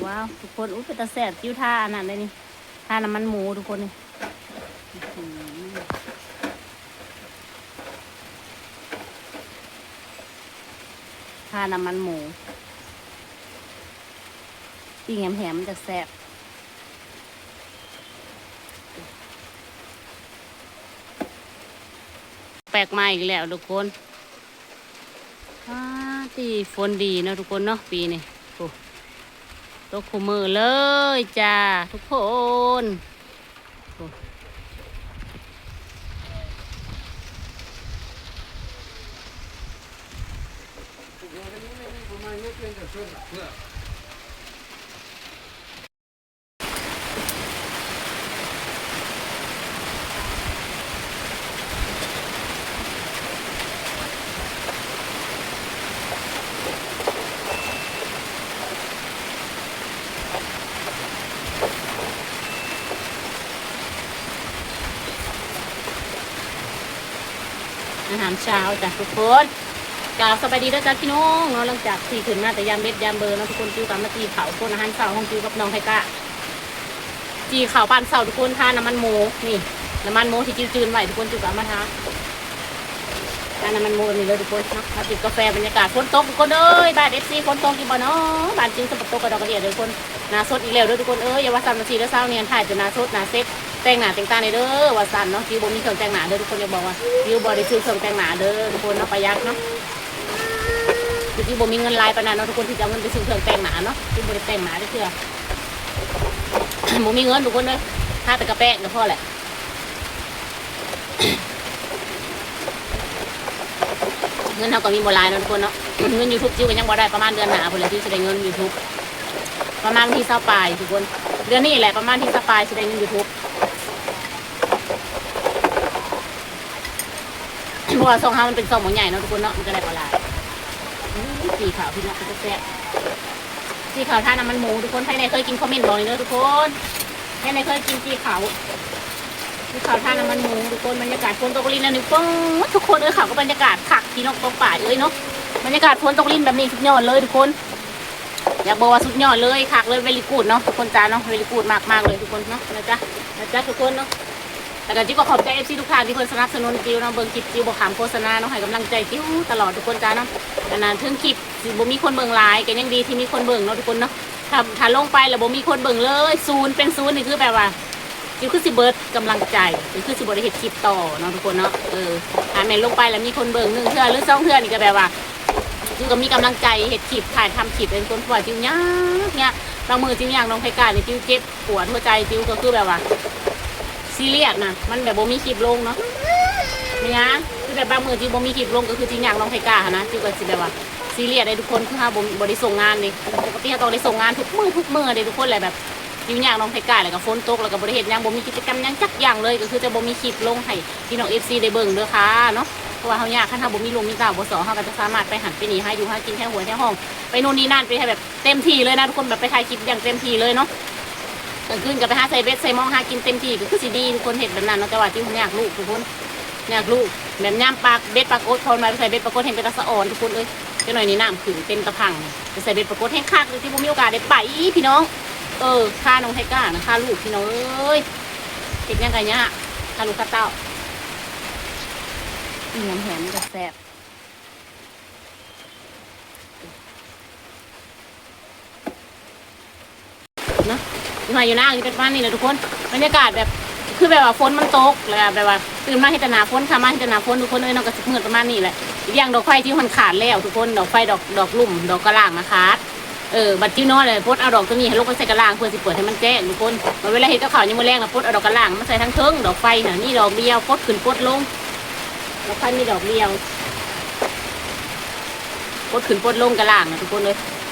ວ້າວ ທຸກຄົນ ອຸ້ຍ ເປັນຕາແຊບ. ຈິ້ວທາອັນນັ້ນໄດ໋ນີ້ ທານ້ຳມັນໝູທຸກຄົນນີ້ ທານ້ຳມັນໝູ ປີ້ງແຮມໆ ມັນຈັກແຊບ. ແປກໃໝ່ອີກແລ້ວທຸກຄົນ. ອ້າ ທີ່ຝົນດີເນາະທຸກຄົນເນາະ ປີນີ້. ໂອ້ ຕົກຄູ່ມື້ເລີຍຈ້າທຸກຄົນ. ໂອ້ ອາຫານເຊົ້າຈ້າທຸກຄົນ. ກາບສະບາຍດີເດີຈ້າພີ່ນ້ອງເນາະ. ຫຼັງຈາກທີ່ຂຶ້ນມາແຕ່ຍາມເບັດຍາມເບີເນາະທຸກຄົນ, ຈິ້ວກະມາຈີ່ເຂົ້າ. ໂຕນອາຫານເຊົ້າຂອງຈິ້ວກັບນ້ອງໄທກະ ຈີ່ເຂົ້າປັ້ນເຊົ້າທຸກຄົນ, ທານ້ຳມັນໝູນີ້ ນ້ຳມັນໝູທີ່ຈິ້ວຈືນໄວ້ທຸກຄົນ, ຈິ້ວກະເອົາມາທາ ທານ້ຳມັນໝູນີ້ເລີຍທຸກຄົນເນາະ. ມາຈິບກາແຟ ບັນຍາກາດຝົນຕົກທຸກຄົນເອີຍ. ບ້ານເອັຟຊີຝົນຕົກຢູ່ບໍ່ເນາະ? ບ້ານຈິ້ວສະບັດຕົກກະດອກກະດຽດເດີທຸກຄົນ. ໜ້າສົດອີກແລ້ວເດີທຸກຄົນເອີຍ. ຢ່າວ່າຊັ້ນວ່າຊີ້ເດີ ຊາວນີ້ຖ່າຍແຕ່ໜ້າສົດໜ້າເຊັດ ແຕ່ງໜ້າແຕ່ງຕາແດ່ເດີ. ວ່າຊັ້ນເນາະ, ຈິ້ວບໍ່ມີເຄື່ອງແຕ່ງໜ້າເດີທຸກຄົນ. ຢ່າບອກວ່າຈິ້ວບໍ່ໄດ້ຊື້ເຄື່ອງແຕ່ງໜ້າເດີທຸກຄົນເນາະ, ປະຢັດເນາະ. ຄືຈິ້ວບໍ່ມີເງິນຫຼາຍປານນັ້ນເນາະທຸກຄົນ ທີ່ຈະເອົາເງິນໄປຊື້ເຄື່ອງແຕ່ງໜ້າເນາະ. ຈິ້ວບໍ່ໄດ້ແຕ່ງໜ້າຈັກເທື່ອ ບໍ່ມີເງິນທຸກຄົນເອີຍ. ທາແຕ່ກະແປ້ງກະພໍແຫຼະ. ເງິນເຮົາກໍມີບໍ່ຫຼາຍເນາະທຸກຄົນເນາະ. ເງິນຢູທູບຈິ້ວກໍຍັງບໍ່ໄດ້, ປະມານເດືອນໜ້າພຸ້ນແຫຼະ ຈິ້ວຊິໄດ້ເງິນຢູທູບ. ປະມານວັນທີຊາວປາຍທຸກຄົນ, ເດືອນນີ້ແຫຼະ ປະມານວັນທີຊາວປາຍຊິໄດ້ເງິນຢູທູບ. ເພາະວ່າຊ່ອງເຮົາມັນເປັນຊ່ອງບໍ່ໃຫຍ່ເນາະທຸກຄົນເນາະ, ມັນກໍໄດ້ບໍ່ຫຼາຍ. ຈີ່ເຂົ້າພີ່ນ້ອງ ເປັນຕາແຊບ. ຈີ່ເຂົ້າທານ້ຳມັນໝູທຸກຄົນ. ໃຜແນ່ເຄີຍກິນຄອມເມັນບອກແນ່ເດີທຸກຄົນ. ໃຜແນ່ເຄີຍກິນຈີ່ເຂົ້າ, ຈີ່ເຂົ້າທານ້ຳມັນໝູທຸກຄົນ. ບັນຍາກາດຝົນຕົກລິນແລ້ວນີ້ ປາດ ທຸກຄົນເອີຍ, ເຂົ້າກັບບັນຍາກາດຄັກພີ່ນ້ອງປ້ອງປາຍເອີຍເນາະ. ບັນຍາກາດຝົນຕົກລິນແບບນີ້ສຸດຍອດເລີຍທຸກຄົນ. ຢາກບອກວ່າສຸດຍອດເລີຍ, ຄັກເລີຍ, very good ເນາະທຸກຄົນຈ້າເນາະ, very good ມາກໆເລີຍທຸກຄົນເນາະ. ນະຈ໊ະ ນະຈ໊ະທຸກຄົນເນາະ. ແລ້ວກໍຈິ້ວກໍຂອບໃຈເອັຟຊີທຸກທ່ານທີ່ເພິ່ນສະໜັບສະໜູນຈິ້ວເນາະ, ເບິ່ງຄລິບຈິ້ວບໍ່ຂາມໂຄສະນາເນາະ, ໃຫ້ກຳລັງໃຈຈິ້ວຕະຫຼອດທຸກຄົນຈ້າເນາະ. ອັນນັ້ນເຖິງຄລິບຊິບໍ່ມີຄົນເບິ່ງຫຼາຍ ກໍຍັງດີທີ່ມີຄົນເບິ່ງເນາະທຸກຄົນເນາະ. ຖ້າ ຖ້າລົງໄປແລ້ວບໍ່ມີຄົນເບິ່ງເລີຍ ສູນເປັນສູນນີ້ ຄືແບບວ່າ ຈິ້ວຄືຊິເບິດກຳລັງໃຈ, ກໍຄືຊິບໍ່ໄດ້ເຮັດຄລິບຕໍ່ເນາະທຸກຄົນເນາະ. ເອີ ຖ້າແມ່ນລົງໄປແລ້ວມີຄົນເບິ່ງໜຶ່ງເທື່ອ ຫຼື ສອງເທື່ອນີ້ ກໍແບບວ່າ ຈິ້ວກໍມີກຳລັງໃຈເຮັດຄລິບ ຖ່າຍທຳຄລິບໃຫ້ທຸກຄົນ, ເພາະວ່າຈິ້ວຍາກ ຍາກ. ບາງມື້ຈິ້ວຍາກນ້ອງໄທການີ້ ຈິ້ວເຈັບ ປວດຫົວໃຈ, ຈິ້ວກໍຄືແບບວ່າຊີຣຽສນະ, ມັນແບບບໍ່ມີຄລິບລົງເນາະ. ແມ່ນຫຍັງ? ຄືແບບບາງມື້ຈິ້ວບໍ່ມີຄລິບລົງ ກໍຄືຈິ້ວຍາກນ້ອງໄທກາຫັ້ນນະ, ຈິ້ວກໍຊິແບບວ່າຊີຣຽສເດ້ທຸກຄົນ. ຄືເຮົາບໍ່ ບໍ່ໄດ້ສົ່ງງານເດ້, ປົກກະຕິເຮົາຕ້ອງໄດ້ສົ່ງງານທຸກມື້ ທຸກມື້ເດ້ທຸກຄົນ. ແລ້ວແບບຈິ້ວຍາກນ້ອງໄທກາ ແລ້ວກໍຝົນຕົກ ແລ້ວກໍບໍ່ໄດ້ເຮັດຫຍັງ, ບໍ່ມີກິດຈະກຳຫຍັງຈັກຢ່າງເລີຍ, ກໍຄືຈະບໍ່ມີຄລິບລົງໃຫ້ພີ່ນ້ອງເອັຟຊີໄດ້ເບິ່ງເດີຄ່າເນາະ. ເພາະວ່າເຮົາຍາກ, ຄັນເຮົາບໍ່ມີລູກມີເຕົ້າບໍ່ສອກ ເຮົາກໍຈະສາມາດໄປຫັ້ນໄປນີ້ ຫາຢູ່ຫາກິນແຖວຫ້ວຍແຖວຮ່ອງ ໄປໂນ່ນນີ້ນັ້ນ ໄປແບບເຕັມທີ່ເລີຍນະທຸກຄົນ. ແບບໄປຖ່າຍຄລິບຢ່າງເຕັມທີ່ເລີຍເນາະ. ກາງຄືນກໍໄປຫາໃສ່ເບັດໃສ່ມອງຫາກິນເຕັມທີ່ ກໍຄືຊິດີທຸກຄົນ ເຮັດແບບນັ້ນເນາະ. ແຕ່ວ່າຈິ້ວຍາກລູກທຸກຄົນ, ຍາກລູກ. ແບບຍາມປາກເບັດປາກົບ ເຂົາມາໄປໃສ່ເບັດປາກົບ ແຮ່ງເປັນຕາສະອອນທຸກຄົນເອີຍ. ຈັກໜ້ອຍນີ້ນ້ຳຂຶ້ນເຕັມຕາພັງ, ໄປໃສ່ເບັດປາກົບແຮ່ງຄັກ ທີ່ບໍ່ມີໂອກາດໄດ້ໄປພີ່ນ້ອງ. ເອີ ຄ່ານ້ອງໄທການະ ຄ່າລູກພີ່ນ້ອງເອີຍ, ເຮັດຫຍັງກໍຍາກ ຄ່າລູກຄ່າເຕົ້າ. ອີ່ຫຍັງແຮມມັນກໍແຊບ. ເນາະ ຢູ່ໄຮ່ຢູ່ນາກໍຊິເປັນປະມານນີ້ແຫຼະທຸກຄົນ. ບັນຍາກາດແບບ ຄືແບບວ່າຝົນມັນຕົກ ແລ້ວແບບວ່າຕື່ນມາເຫັນແຕ່ໜ້າຝົນ ຄ່ຳມາເຫັນແຕ່ໜ້າຝົນທຸກຄົນເອີຍເນາະ, ກໍຊິມືດປະມານນີ້ແຫຼະ. ອີກຢ່າງດອກໄຟຈິ້ວຫັ້ນຂາດແລ້ວທຸກຄົນ, ດອກໄຟດອກ ດອກລຸ່ມ ດອກກະລ່າງນະຂາດ. ເອີ ບັດຈິ້ວນອນແລ້ວປົດເອົາດອກໂຕນີ້ໃຫ້ລົງໄປໃສ່ກະລ່າງ ເພື່ອຊິເປີດໃຫ້ມັນແຈ້ງທຸກຄົນ. ບັດເວລາເຮັດກັບເຂົ້າຍາມມື້ແລງນະ ປົດເອົາດອກກະລ່າງມາໃສ່ທາງເທິງ, ດອກໄຟຫັ້ນມີດອກດຽວ ປົດຂຶ້ນປົດລົງ, ດອກໄຟມີດອກດຽວ ປົດຂຶ້ນປົດລົງກະລ່າງນະທຸກຄົນເອີຍ.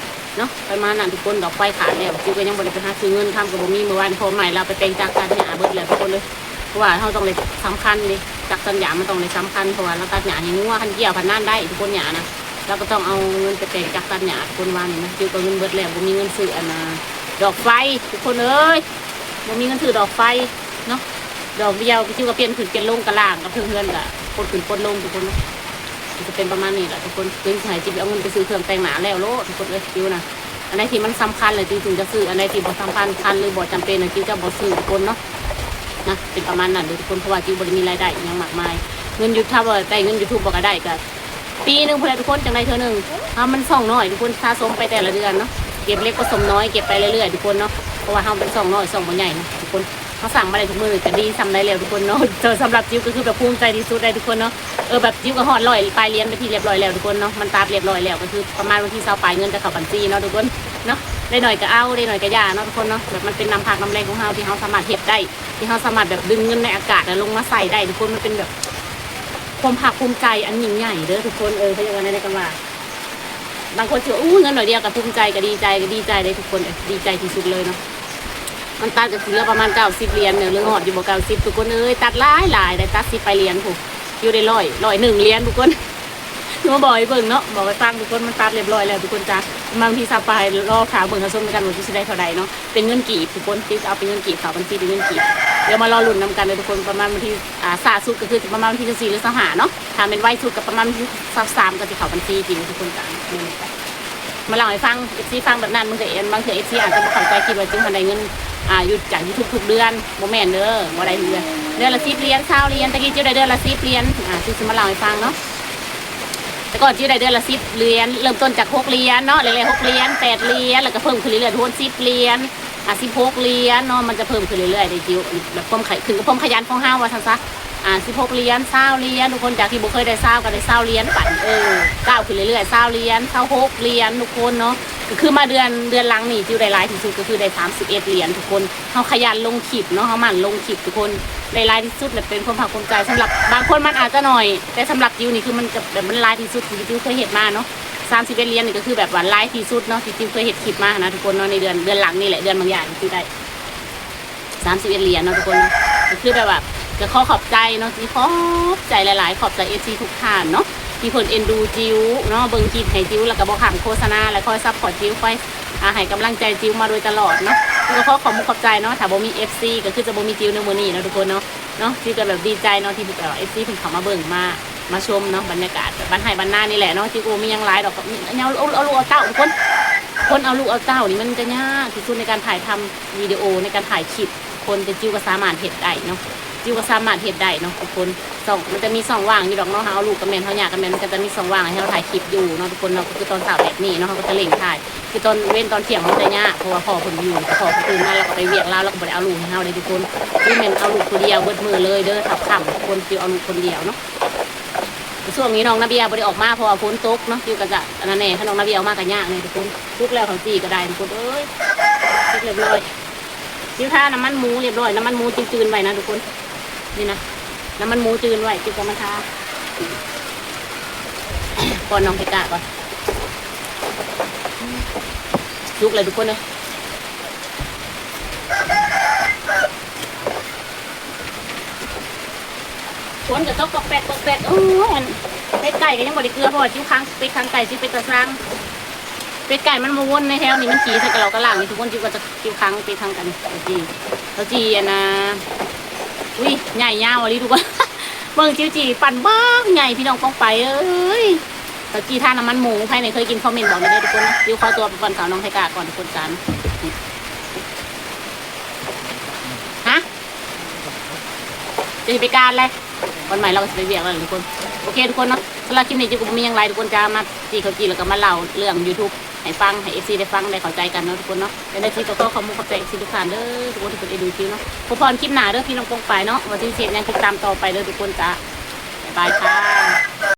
ເນາະ ປະມານນັ້ນທຸກຄົນ. ດອກໄຟຂາດແລ້ວ ຈິ້ວກໍຍັງບໍ່ໄດ້ໄປຫາຊື້ເງິນ, ຄຳກໍບໍ່ມີ. ມື້ວານພໍ່ໃໝ່ລາວໄປແປງຈັກຕັດຫຍ້າເບິດແລ້ວທຸກຄົນເອີຍ, ເພາະວ່າເຮົາຕ້ອງໄດ້ສຳຄັນເດ້, ຈັກຕັດຫຍ້າມັນຕ້ອງໄດ້ສຳຄັນ ເພາະວ່າລາວຕັດຫຍ້າໃຫ້ງົວ. ຄັນກ່ຽວພັດນານໄດ້ທຸກຄົນ ຫຍ້ານະ, ລາວກໍຕ້ອງເອົາເງິນໄປແປງຈັກຕັດຫຍ້າທຸກຄົນ. ວານນີ້ນະ ຈິ້ວກໍເງິນເບິດແລ້ວ ບໍ່ມີເງິນຊື້ອັນນ່າ ດອກໄຟທຸກຄົນເອີຍ, ບໍ່ມີເງິນຊື້ດອກໄຟເນາະ. ດອກດຽວ ຈິ້ວກໍປ່ຽນຂຶ້ນປ່ຽນລົງ ກະລ່າງກັບເທິງເຮືອນ ກະປົດຂຶ້ນປົດລົງທຸກຄົນເນາະ. ມັນຈະເປັນປະມານນີ້ແຫຼະທຸກຄົນ. ເພິ່ນຊິໃຫ້ຈິ້ວໄປເອົາເງິນໄປຊື້ເຄື່ອງແຕ່ງໜ້າແລ້ວໂລດທຸກຄົນເອີຍ, ຈິ້ວນະ ອັນໃດທີ່ມັນສຳຄັນແລ້ວ ຈິວຈຶ່ງຈະຊື້, ອັນໃດທີ່ບໍ່ສຳຄັນ ຄັນ ຫຼື ບໍ່ຈຳເປັນນະ ຈິວຈະບໍ່ຊື້ທຸກຄົນເນາະ. ນະ ເປັນປະມານນັ້ນເດີທຸກຄົນ ເພາະວ່າຈິວບໍ່ໄດ້ມີລາຍໄດ້ອີ່ຫຍັງມາກມາຍ. ເງິນຢູທູບ ຖ້າວ່າໄດ້ເງິນຢູທູບບໍ່ກະໄດ້ ກະປີໜຶ່ງພຸ້ນແຫຼະທຸກຄົນ ຈັ່ງໄດ້ເທື່ອໜຶ່ງ. ເຮົາມັນຊ່ອງນ້ອຍທຸກຄົນ ສະສົມໄປແຕ່ລະເດືອນເນາະ ເກັບເລັກປະສົມນ້ອຍ ເກັບໄປເລື້ອຍໆທຸກຄົນເນາະ. ເພາະວ່າເຮົາເປັນຊ່ອງນ້ອຍ ຊ່ອງບໍ່ໃຫຍ່ນະທຸກຄົນ. ເຮົາສ້າງມາໄດ້ທຸກມື້ນີ້ກະດີສ່ຳໃດແລ້ວທຸກຄົນເນາະ. ແຕ່ສຳລັບຈິວກະຄືແບບພູມໃຈທີ່ສຸດໄດ້ທຸກຄົນເນາະ. ເອີ ແບບຈິວກະຮອດຮ້ອຍປາຍຫຼຽນເປັນທີ່ລຽບລ້ອຍແລ້ວທຸກຄົນເນາະ. ມັນຕັດລຽບລ້ອຍແລ້ວ ກະຄືປະມານວັນທີຊາວປາຍເງິນຈະເຂົ້າບັນຊີເນາະທຸກຄົນເນາະ. ໄດ້ໜ້ອຍກະເອົາ ໄດ້ໜ້ອຍກະຢ່າເນາະທຸກຄົນເນາະ. ແບບມັນເປັນນ້ຳພັກນ້ຳແລງຂອງເຮົາທີ່ເຮົາສາມາດເຮັດໄດ້ ທີ່ເຮົາສາມາດແບບດຶງເງິນໃນອາກາດລະລົງມາໃຊ້ໄດ້ທຸກຄົນ. ມັນເປັນແບບຄວາມພາກພູມໃຈອັນຍິ່ງໃຫຍ່ເດີທຸກຄົນ. ເອີ ເຂົາເຈົ້າວ່າແນວໃດກະວ່າ ບາງຄົນຊິວ່າ ອູ້ ເງິນໜ້ອຍດຽວກະພູມໃຈ ກະດີໃຈ ກະດີໃຈເດ້ທຸກຄົນ ເອີ ດີໃຈທີ່ສຸດເລີຍເນາະ. ມັນຕັດກະຊິເຫຼືອປະມານເກົ້າສິບຫຼຽນເດີ ຫຼືຮອດຢູ່ບໍ່ເກົ້າສິບທຸກຄົນເອີຍ. ຕັດຫຼາຍໆ ໄດ້ຕັດສິບປາຍຫຼຽນພຸ້ນ ຢູ່ໄດ້ຮ້ອຍ ຮ້ອຍໜຶ່ງຫຼຽນທຸກຄົນ. ມາບອກໃຫ້ເບິ່ງເນາະ ບອກໃຫ້ຟັງທຸກຄົນ ມັນຕັດລຽບລ້ອຍແລ້ວທຸກຄົນຈ້າ. ປະມານວັນທີຊາວປາຍ ລໍຖ້າເບິ່ງຖ້າຊົມນຳກັນວ່າຊິໄດ້ເທົ່າໃດເນາະ. ເປັນເງິນກີບທຸກຄົນ ຈິວຈະເອົາເປັນເງິນກີບ ເຂົ້າບັນຊີເປັນເງິນກີບ. ດຽວມາລໍລຸ້ນນຳກັນເດີທຸກຄົນ ປະມານວັນທີ ອ່າ ຊ້າສຸດກະຄືປະມານວັນທີຊາວສີ່ ຫຼື ຊາວຫ້າເນາະ. ຖ້າແມ່ນໄວສຸດກະປະມານວັນທີຊາວສາມ ກະຊິເຂົ້າບັນຊີຈິວທຸກຄົນຈ້າ. ມາເລົ່າໃຫ້ຟັງ ເອັຟຊີຟັງແບບນັ້ນ ບາງເທື່ອ ບາງເທື່ອເອັຟຊີອາດຈະບໍ່ເຂົ້າໃຈ ຄິດວ່າຈິວຫັ້ນໄດ້ເງິນ ອ່າ ຢູ່ຈາກຢູທູບທຸກເດືອນ. ບໍ່ແມ່ນເດີ ບໍ່ໄດ້ເດືອນ ເດືອນລະສິບຫຼຽນ ຊາວຫຼຽນ. ແຕ່ກີ້ຈິວໄດ້ເດືອນລະສິບຫຼຽນ ອ່າ ຈິວຊິມາເລົ່າໃຫ້ຟັງເນາະ. ແຕ່ກ່ອນຈິວໄດ້ເດືອນລະສິບຫຼຽນ ເລີ່ມຕົ້ນຈາກຫົກຫຼຽນເນາະ ແລ້ວຫົກຫຼຽນ ແປດຫຼຽນ ແລ້ວກະເພີ່ມຂຶ້ນເລື້ອຍໆ ທຸກຄົນ ສິບຫຼຽນ ອ່າ ສິບຫົກຫຼຽນເນາະ. ມັນຈະເພີ່ມຂຶ້ນເລື້ອຍໆເດ້ຈິວ ແບບຄວາມຂະ ຂຶ້ນກັບຄວາມຂະຫຍັນຂອງເຮົາວ່າຊັ້ນຊະ. ອ່າ ສິບຫົກຫຼຽນ ຊາວຫຼຽນທຸກຄົນ ຈາກທີ່ບໍ່ເຄີຍໄດ້ຊາວ ກະໄດ້ຊາວຫຼຽນໄປ ເອີ ກ້າວຂຶ້ນເລື້ອຍໆ ຊາວຫຼຽນ ຊາວຫົກຫຼຽນທຸກຄົນເນາະ. ກະຄືມາເດືອນ ເດືອນຫຼັງນີ້ຈິວໄດ້ຫຼາຍທີ່ສຸດກະຄືໄດ້ສາມສິບເອັດຫຼຽນທຸກຄົນ. ເຮົາຂະຫຍັນລົງຄລິບເນາະ ເຮົາໝັ່ນລົງຄລິບທຸກຄົນ ໄດ້ຫຼາຍທີ່ສຸດ ແລະ ເປັນຄວາມພາກພູມໃຈ. ສຳລັບບາງຄົນມັນອາດຈະໜ້ອຍ ແຕ່ສຳລັບຈິວນີ້ຄືມັນກະແບບມັນຫຼາຍທີ່ສຸດທີ່ຈິວເຄີຍເຮັດມາເນາະ. ສາມສິບເອັດຫຼຽນນີ້ກະຄືແບບວ່າຫຼາຍທີ່ສຸດເນາະ ທີ່ຈິວເຄີຍເຮັດຄລິບມາຫັ້ນນະທຸກຄົນເນາະ. ໃນເດືອນ ເດືອນຫຼັງນີ້ແຫຼະ ເດືອນບາງຢ່າງຊິໄດ້ ສາມສິບເອັດຫຼຽນເນາະທຸກຄົນເນາະ. ກະຄືແບບວ່າກະຂໍຂອບໃຈເນາະ ຊິຂອບໃຈຫຼາຍໆ ຂອບໃຈເອັຟຊີທຸກທ່ານເນາະ ທີ່ເພິ່ນເອັນດູຈິວເນາະ ເບິ່ງຄລິບໃຫ້ຈິວ ແລ້ວກະບໍ່ຂ້າມໂຄສະນາ ແລະ ຄອຍຊັບພອດຈິວ ຄອຍ ອ່າ ໃຫ້ກຳລັງໃຈຈິວມາໂດຍຕະຫຼອດເນາະ. ກະຂໍຂອບມຸກຂອບໃຈເນາະ ຖ້າບໍ່ມີເອັຟຊີກະຄືຈະບໍ່ມີຈິວໃນມື້ນີ້ເນາະທຸກຄົນເນາະ. ເນາະ ຈິວກະແບບດີໃຈເນາະ ທີ່ແບບເອັຟຊີເພິ່ນເຂົ້າມາເບິ່ງ ມາ ມາຊົມເນາະ. ບັນຍາກາດແບບບ້ານໄຮ່ບ້ານນານີ້ແຫຼະເນາະ ຈິວກະບໍ່ມີຫຍັງຫຼາຍດອກ ກະມີ ເອົາ ເອົາ ເອົາລູກເອົາເຕົ້າທຸກຄົນ ຄົນເອົາລູກເອົາເຕົ້ານີ້ມັນຈະຍາກທີ່ສຸດໃນການຖ່າຍທຳ ວິດີໂອໃນການຖ່າຍຄລິບທຸກຄົນ ແຕ່ຈິວກະສາມາດເຮັດໄດ້ເນາະ ຈິວກະສາມາດເຮັດໄດ້ເນາະທຸກຄົນ. ຊ່ອງ ມັນຈະມີຊ່ອງວ່າງຢູ່ດອກເນາະ ເຮົາເອົາລູກກະແມ່ນ ເຮົາຍາກກະແມ່ນ ມັນກະຈະມີຊ່ອງວ່າງໃຫ້ເຮົາຖ່າຍຄລິບຢູ່ເນາະທຸກຄົນເນາະ. ກະຄືຕອນເຊົ້າແບບນີ້ເນາະ ເຮົາກະຈະເລັ່ງຖ່າຍ ຄືຕອນເວັນຕອນທ່ຽງມັນຈະຍາກ ເພາະວ່າພໍ່ເພິ່ນຢູ່ ພໍ່ເພິ່ນຕື່ນມາ ລາວກະໄປວຽກລາວ ລາວກະບໍ່ໄດ້ເອົາລູກໃຫ້ເຮົາເດ້ທຸກຄົນ. ຄືແມ່ນເອົາລູກຜູ້ດຽວເບິດມື້ເລີຍເດີ ເທົ່າຄ່ຳທຸກຄົນ ຄືເອົາລູກຄົນດຽວເນາະ. ຊ່ວງນີ້ນ້ອງນາເບຍບໍ່ໄດ້ອອກມາ ເພາະວ່າຝົນຕົກເນາະ ຈິວກະຈະອັນນັ້ນແດ່ ຖ້ານ້ອງນາເບຍອອກມາກະຍາກແດ່ທຸກຄົນ. ສຸກແລ້ວເຂົ້າຈີ່ກະໄດ້ທຸກຄົນເອີຍ ສຸກລຽບລ້ອຍ. ຈິວທານ້ຳມັນໝູລຽບລ້ອຍ ນ້ຳມັນໝູຈິວຈືນໄວ້ນະທຸກຄົນ. ນີ້ນະ ນ້ຳມັນໝູຈືນໄວ້ ຈິວກະມາທາ ປ້ອນນ້ອງເທກາກ່ອນ. ສຸກແລ້ວທຸກຄົນເອີຍ ຝົນກະຕົກປອກແປກປອກແປກ. ໂອ້ຍ ອັນເປັດໄກ່ກະຍັງບໍ່ໄດ້ເກືອ ເພາະວ່າຈິວຂັງເປັດຂັງໄກ່ ຊິເປັດຕາຊ່າງ ເປັດໄກ່ມັນມາວົນໃນແຖວນີ້ ມັນຂີ້ໃສ່ກະເລົາກະລ່າງນີ້ທຸກຄົນ. ຈິວກະຈະ ຈິວຂັງເປັດຂັງກັນ ເຂົ້າຈີ່ ເຂົ້າຈີ່ອັນນາ ອຸ້ຍ ໃຫຍ່ຍາວອີ່ຫຼີທຸກຄົນ. ເບິ່ງຈິວຈີ່ປັ່ນບັກໃຫຍ່ ພີ່ນ້ອງປ້ອງປາຍເອີຍ. ເຂົ້າຈີ່ທານ້ຳມັນໝູ ໃຜແມ່ນເຄີຍກິນຄອມເມັນບອກແດ່ເດີທຸກຄົນ. ຈິວຂໍຕົວໄປປ້ອນເຂົ້ານ້ອງເທກາກ່ອນທຸກຄົນຈ້າ. ຮະ ຈະຊິໄປການແລ້ວ ວັນໃໝ່ລາວກະຊິໄປວຽກແລ້ວທຸກຄົນ. ໂອເຄທຸກຄົນເນາະ ສຳລັບຄລິບນີ້ຈິວກະບໍ່ມີຫຍັງຫຼາຍທຸກຄົນຈ້າ ມາຈີ່ເຂົ້າຈີ່ ແລ້ວກະມາເລົ່າເລື່ອງຢູທູບໃຫ້ຟັງ ໃຫ້ເອັຟຊີໄດ້ຟັງ ໄດ້ເຂົ້າໃຈກັນເນາະທຸກຄົນເນາະ. ຈັ່ງໃດຈິວກະຂໍຂອບມຸກຂອບໃຈເອັຟຊີທຸກທ່ານເດີ ທຸກຄົນທີ່ເພິ່ນເອັນດູຈິວເນາະ. ພົບພໍນຄລິບໜ້າເດີພີ່ນ້ອງປ້ອງປາຍເນາະ ວ່າຊິເຮັດຫຍັງ ຕິດຕາມຕໍ່ໄປເດີທຸກຄົນຈ້າ. ບາຍບາຍຄ່ະ.